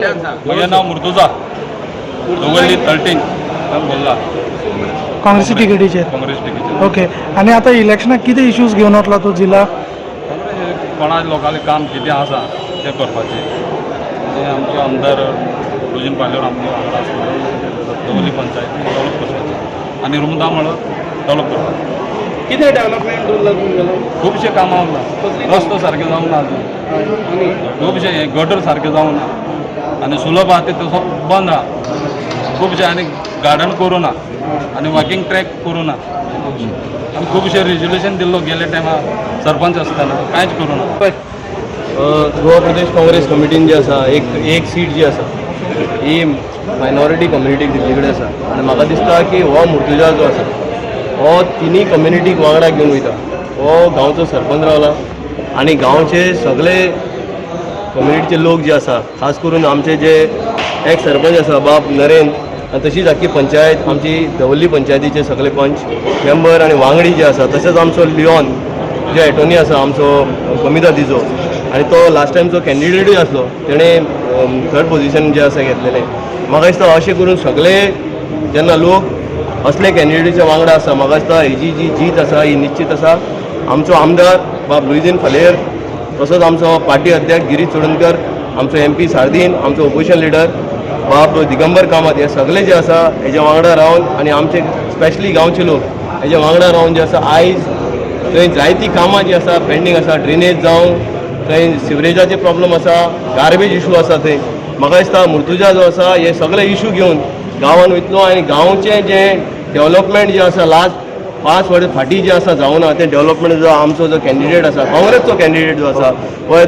म्हजें नांव मुर्तुजा, दवर्ली 13 बोल्ला. काँग्रेसी तिकेटीचेर? काँग्रेस टिकेटीचेर. ओके, आनी आतां इलेक्शनाक कितें इश्यूज घेवन वतलो तूं जिला? कोणा लोकांलें काम कितें आसा तें करपाचें. तें आमचे आमदार लुईझीन पालयेर आमचे वांगडा आसता. दवर्ली पंचायती डेवलप करपाचें आनी रुमडा मळ डेवलप करपाचें. कितें डेव्हलपमेंट उरला तुमगेलो? खुबशे कामां उरला. रस्तो सारके जावंक ना अजून. आनी? खुबशे हे गटर सारके जावंक ना आनी सुलभ आहा ते तसो बंद आहा खुबशे. आनी गार्डन करूं ना आनी वॉकिंग ट्रॅक करूं ना. आनी खुबशे रेजोल्युशन दिल्लो गेले टायमार सरपंच आसतना, कांयच करूं ना. गोवा प्रदेश काँग्रेस कमिटीन जी आसा एक एक सीट जी आसा ही मायनॉरिटी कम्युनिटीक दिल्ली कडेन आसा आनी म्हाका दिसता की हो मुर्तुजा जो आसा हो तिनूय कम्युनिटीक वांगडा घेवन वयता. हो गांवचो सरपंच रावला आनी गांवचे सगळे कम्युनिटीचे लोक जे आसा, खास करून आमचे जे एक्स सरपंच आसा बाब नरेन आनी तशीच आख्खी पंचायत आमची दवर्ली पंचायतीचे सगळे पंच मेंबर आनी वांगडी जे आसा, तशेंच आमचो लिओन जे एटोनी आसा आमचो कमिदादीचो आनी तो लास्ट टायमचो कॅन्डिडेटूय आसलो, तेणें थर्ड पोझिशन जे आसा घेतलेलें. म्हाका दिसता अशें करून सगळे जेन्ना लोक असले कॅन्डिडेटीच्या वांगडा आसा, म्हाका दिसता हेजी जी जीत आसा ही निश्चित आसा. आमचो आमदार बाब लुईझीन फालेर, तसोच आमचो पार्टी अध्यक्ष गिरीश चोडणकर, आमचो एमपी सार्दीन, आमचो ओपोजिशन लिडर बाब दिगंबर कामत हे सगळे जे आसा हेज्या वांगडा रावन आनी आमचे स्पेशली गांवचे लोक हेज्या वांगडा रावन जे आसा, आयज थंय जायतीं कामां जी आसा पेंडींग आसा, ड्रेनेज जावं, थंय सिवरेजाचे प्रॉब्लम आसा, गार्बेज इशू आसा थंय. म्हाका दिसता मुर्तुजा जो आसा हे सगळे इशू घेवन गांवान वयतलो आनी गांवचें जें डेवलपमेंट जें आसा लास्ट 5 वर्स फाटीं जें आसा जावना, तें डेवलपमेंट जो आमचो जो कॅन्डिडेट आसा, काँग्रेसचो कॅन्डिडेट जो आसा पळय.